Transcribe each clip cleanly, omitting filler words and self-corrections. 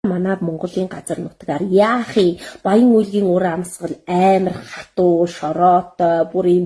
Манай Монголын газар нутгаар яах юм? Баян-Өлгийн ур амьсгал амар хатуу, шороотой, бүр ийм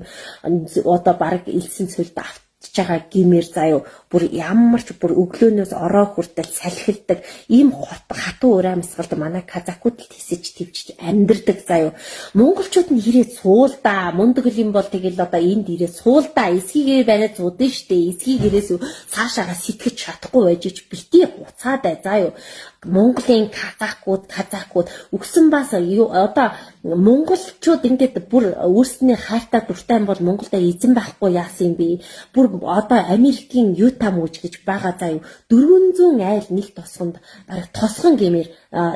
одоо бараг элсэн цөлд автж байгаа гимээр заяо, бүр ямар ч бүр өглөөнөөс орой хүртэл салхилдаг ийм хатуу ур амьсгалд манай казакууд л тэсэж твчиж амьдардаг заяо. Монголчууд нь ирээд суулдаа, мундаг юм бол тэгэл одоо энд ирээд суулдаа, эсгийгээр бариад зудна штэ, эсгийгээрээс цаашаага сэтгэж чадахгүй байж ч бити буцаад бай заяо. Монголын казакууд өгсөн бас одоо монголчууд ингээд бүр өөрснөө хайртай дуртай юм бол Монголд эзэн байхгүй яасан юм бэ? Бүр одоо Америкийн Юта мужи гэж байгаа заяо. 400 айл нэг тосгонд, бараг тосгон гэмээр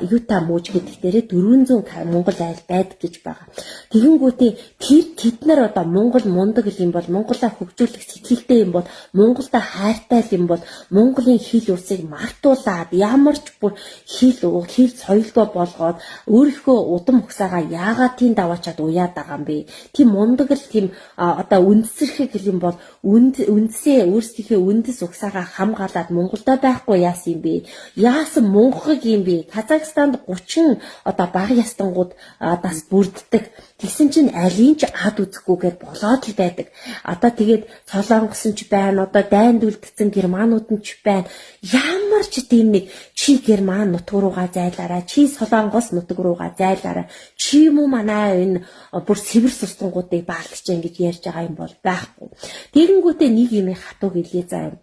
Юта мужи гэдэг дээрээ 400 монгол айл байдаг гэж байгаа. Тэгэнгүүтээ тэр тэд нар одоо Монгол мундаг юм бол, Монголаа хөгжүүлэх сэтгэлтэй юм бол, Монголдо хайртай юм бол Монголын хэл усыг мартуулаад, ямар ч бүр хэл хэл соёлгоо болгоод өөрийнхөө удам угсаагаа яагаад тийм даваачаад уяад байгаа юм бэ? Тийм мундаг л, тийм одоо үндэсрэхэг юм бол үндсээ, өөрсдийнхээ үндэс угсаагаа хамгаалаад Монголдо байхгүй яасан юм бэ? Яасан мунхаг юм бэ? Казахстанд 30 одоо бага ястангууд бас бүрддэг. Тэгсэн чинь алийн ч ад үзэхгүйгээр болоод л байдаг. Одоо тэгээд Солонгос нь ч байна, одоо дайнд үлдсэн германууд нь ч байна. Ямар ч тийм нэг чи герман нутг руугаа зайлаарай, чи Солонгос нутг руугаа зайлаарай, чи юм уу манай энэ бүр сэвэр сустангуудыг баалдаж ингэж ярьж байгаа юм бол байхгүй. Тэгэнгүүтээ нэг юм хатуу хэлье заа.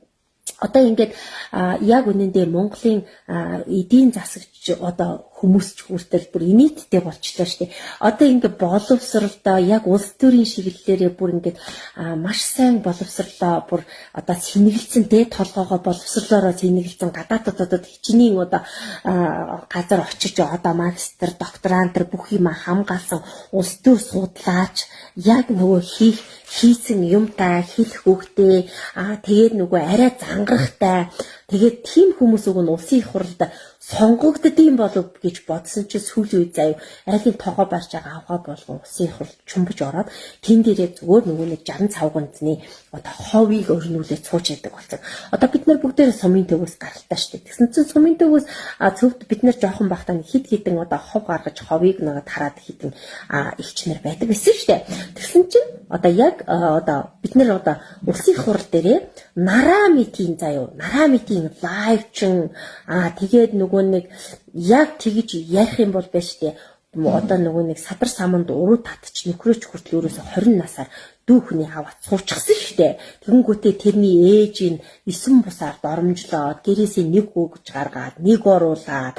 Одоо ингээд яг үнэндээ Монголын эдийн засагч одоо хүмүүс ч хүртэл бүр инээдтэй болчлоо шүү дээ. Одоо ингээд боловсролдоо яг улс төрийн чиглэлээрээ бүр ингээд маш сайн боловсрлоо, бүр одоо сэнэгэлсэн те, толгоогоо боловсрлоороо сэнэгэлсэн, гадаадд одоо хичнээн одоо газар очиж одоо магистр, докторант бүх юм хамгаалсан улс төр судлаач яг нөгөө хийх хийсэн юмтай хэлэх үгтэй, тэгээд нөгөө арай зангарахтай, тэгээд тийм хүмүүс уг нь улсын их хурлд сонгогддгийм болов гэж бодсон чинь сүүлийн үед заяа айлын тоогоо барьж байгаа авгаа болгон улсын их хурл чумбаж ороод тэн дээрээ зүгээр нөгөө нэг 60 цавгандны одоо ховыг өрнүүлээд сууж яадаг болсон. Одоо бид нар бүгдээрээ сумын төвөөс гаралтай шүү дээ. Тэгсэн чинь сумын төвөөс цөвд бид нар жоохон байхдаа хэд хэдэн одоо хов гаргаж, ховыг нөгөө тараад хэдэн эгчнэр байдаг байсан шүү дээ. Тэгсэн чинь одоо яг одоо бид нар одоо улсын их хурл дээрээ нараа митийн заяа, нараа митийн live чин тэгээд нөгөө нэг яг тэгж ярих юм бол байж тээ, одоо нөгөө нэг садар саманд уруу татч нөхрөөч хүртэл ерөөсө 20 насаар дүү хүний аваад суучихсан шүү дээ. Тэгэнгүүтээ тэрний ээж нь 9 бусаар доромжлоод, гэрээсээ нэг хүү гэж гаргаад, нэг оруулаад.